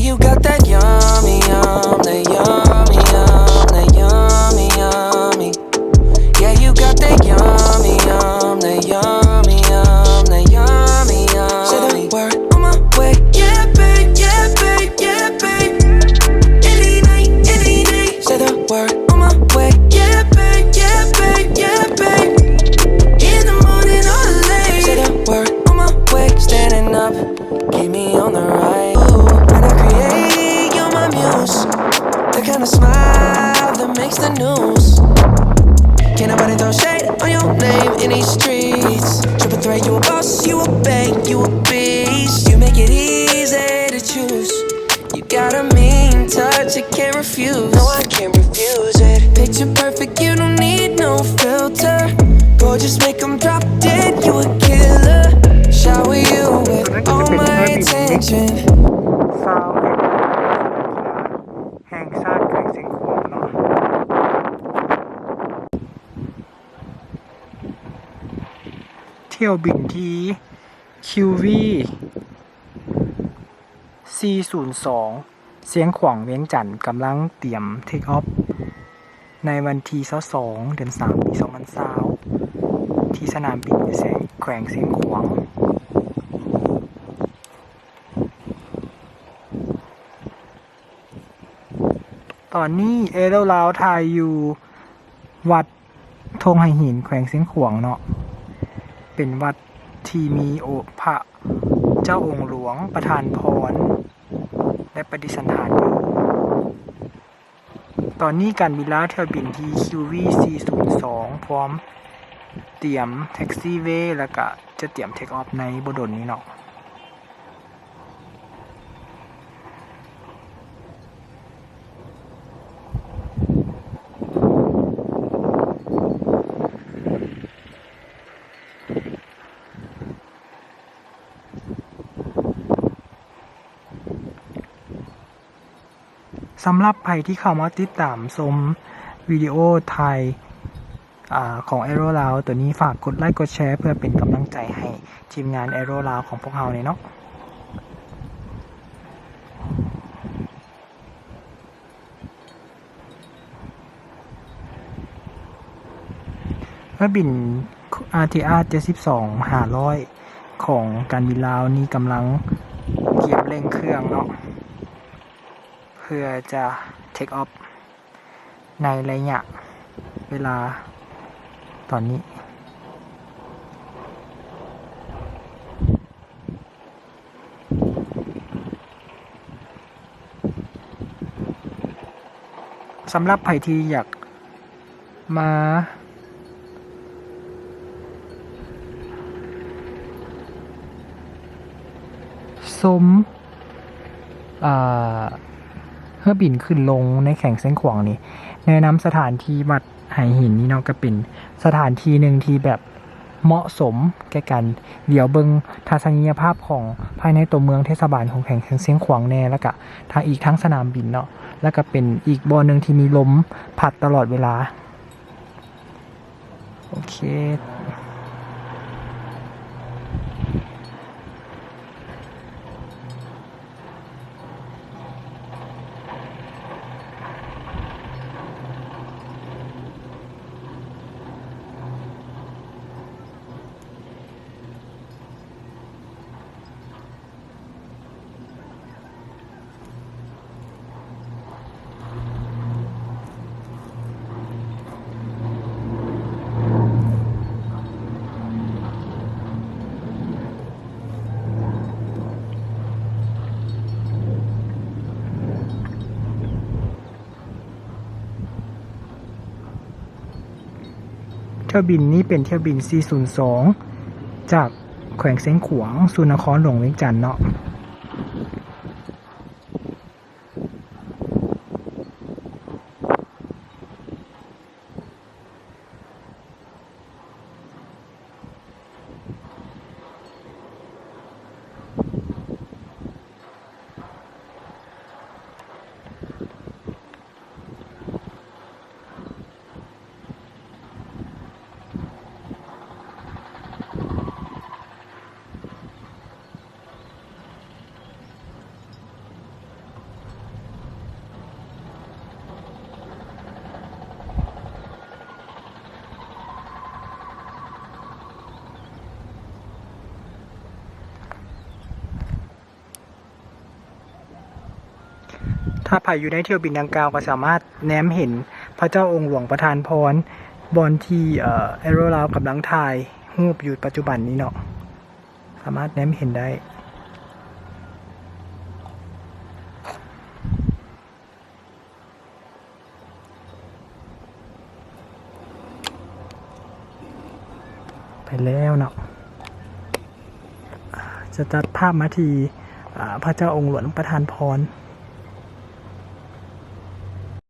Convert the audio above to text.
You got that yummy, yum, that yummy, yum, that yummy, yummy. Yeah, you got that yummy, yum, that yummy, yum, that yummy, yummy. Say the word, on my way. Yeah, babe, yeah, babe, yeah, babe. Any night, any night. Say the word, on my way. Yeah, babe, yeah, babe, yeah, babe. In the morning or late. Say the word, on my way. Standing up, keep me on the right. Ooh, when I create, you're my muse. The kind of smile that makes the news. Can't nobody throw shade on your name in these streets. Triple threat, you a boss, you a bank, you a beast. You make it easy to choose. You got a mean touch, I can't refuse. No, I can't refuse it. Picture perfect, you don't need no filter. Gorgeous, make 'em drop dead, you a killer. Shower you with all my attention. ຊາວເອັດ ແຫ່ງຊາດແຂວງຊຽງຂວາງເນາະ. ຖ້ຽວບິນທີ ຄິວວີ ສີ່ສູນສອງ ຊຽງຂວາງ ວຽງຈັນ ກຳລັງຕຽມເທກອອຟ ໃນວັນທີຊາວສອງ ເດືອນສາມ ປີສອງພັນຊາວ ທີ່ສະໜາມບິນແຂວງຊຽງຂວາງ. ຕອນນີ້ Aero Lao ຖ່າຍຢູ່ວັດທົ່ງໄຫຫີນ ແຂວງຊຽງຂວາງເນາະ, ເປັນວັດທີ່ມີໂອ ພະເຈົ້າອົງຫຼວງປະທານພອນ ແລະ ປະດິດສັນຖານຢູ່. ຕອນນີ້ການບິນລາວຖ້ຽວບິນທີ ຄິວວີ ສີ່ສູນສອງ ພ້ອມຕຽມແທັກຊີເວ ແລ້ວກະຈະຕຽມເທກອອຟໃນບໍ່ດົນນີ້ເນາະ. ສຳລັບໃຜທີ່ເຂົ້າມາຕິດຕາມຊົມວິດີໂອຖ່າຍ ອາ ຂອງ Aero Lao ໂຕນີ້ ຝາກກົດໄລກົດແຊ ເພື່ອເປັນກຳລັງໃຈໃຫ້ທີມງານ Aero Lao ຂອງພວກເຮົານີ້ເນາະ. ເຮືອບິນ ອາ ທີ ອາ ເຈັດສິບສອງ ຫ້າຮ້ອຍ ຂອງການບິນລາວນີ້ກຳລັງກຽມເລັ່ງເຄື່ອງເນາະ ເພື່ອຈະເທກອອຟ ໃນໄລຍະເວລາຕອນນີ້. ສຳລັບໃຜທີ່ຢາກມາຊົມ ເອີ ເຮືອບິນຂຶ້ນລົງໃນແຂວງຊຽງຂວາງນີ້ ແນະນຳສະຖານທີ່ວັດໄຫຫີນນີ້ເນາະ ກໍເປັນສະຖານທີ່ໜຶ່ງທີ່ແບບ ເໝາະສົມແກ່ການຫຼຽວເບິ່ງທັດສະນີຍະພາບຂອງພາຍໃນຕົວເມືອງເທດສະບານຂອງແຂວງຊຽງຂວາງແດ່ ແລ້ວກະທາງ ອີກທັງສະໜາມບິນເນາະ ແລ້ວກະເປັນອີກບ່ອນໜຶ່ງທີ່ມີລົມພັດຕະຫຼອດເວລາ. ໂອເຄ. ຖ້ຽວບິນນີ້ເປັນຖ້ຽວບິນ ສີ່ສູນສອງ ຈາກແຂວງຊຽງຂວາງສູ່ນະຄອນຫຼວງວຽງຈັນເນາະ. ໂ ຖ້າໃຜຢູ່ໃນຖ້ຽວບິນດັ່ງກ່າວກໍສາມາດແນມເຫັນພະເຈົ້າອົງຫຼວງປະທານພອນ ບ່ອນທີ່ ເອີ Aero ລາວກຳລັງຖ່າຍຮູບຢູ່ປັດຈຸບັນນີ້ເນາະ ສາມາດແນມເຫັນໄດ້. ໄປແລ້ວເນາະ ຈະຕັດພາບມາທີ່ ອາ ພະເຈົ້າອົງຫຼວງປະທານພອນ.